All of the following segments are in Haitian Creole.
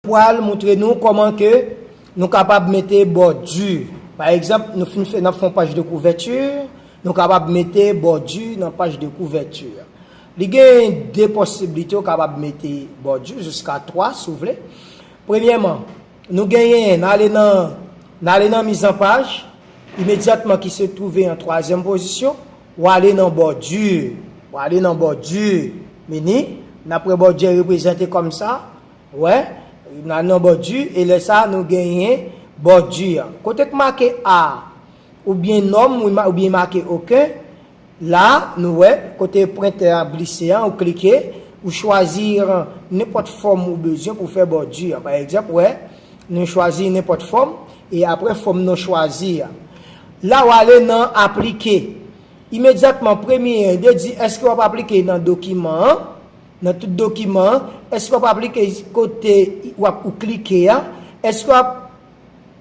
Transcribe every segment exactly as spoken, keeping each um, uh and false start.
pral montre nou kòman ke nou kapab mete bòdi. Pa egzanp, nou fin fè, n ap fè yon paj de kouvèti, nou kapab mete bòdi nan paj de kouvèti. Li gen de posiblite ou kapab mete bòdi, jiska twa si w vle. Premyèman, nou genyen, n ale nan, n ale nan mizanpaj, imedyatman ki se twouve an twazyèm pozisyon, w ale nan bòdi, w ale nan bòdi, meni, n ap wè bòdi a reprezante kòm sa, wè, n al nan bòdi, e lè sa a nou genyen bòdi a. Kote k make A, oubyen nonm, ou ma-, oubyen make oken, la, nou wè, kote pwentè a glise an, ou klike, ou chwazi nenpòt fòm ou bezwen pou fè bòdi a. Pa egzanp, wè, nou chwazi nenpòt fòm, e apre fòm nou chwazi a. La, w ale nan aplike. Imedyatman, premye, li di, èske w ap aplike nan dokiman an, nan tout dokiman an, èske w ap aplike kote w ap ou klike a, èske w ap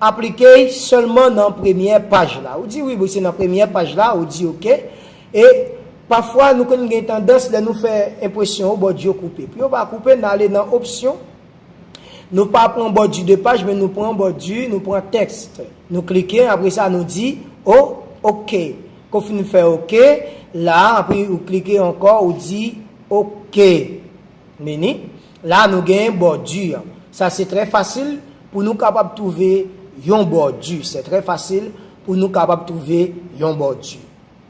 aplike sèlman nan premyè paj la. Ou di wi, bon, se nan premyè paj la, ou di oke. E pafwa, nou konn gen tandans, lè nou fè enpresyon yo, bòdi yo koupe. Pou yo pa koupe, n ale nan opsyon. Nou pa pran bòdi de paj, men nou pran bòdi, nou pran tèks. Nou klike, apre sa, nou di, o, oke. Kon fin fè oke, la, apre ou klike ankò, ou di, oke. Meni, la, nou gen bòdi. Sa, se trè fasil pou nou kapab twouve yon bòdi. Se trè fasil pou nou kapab twouve yon bòdi.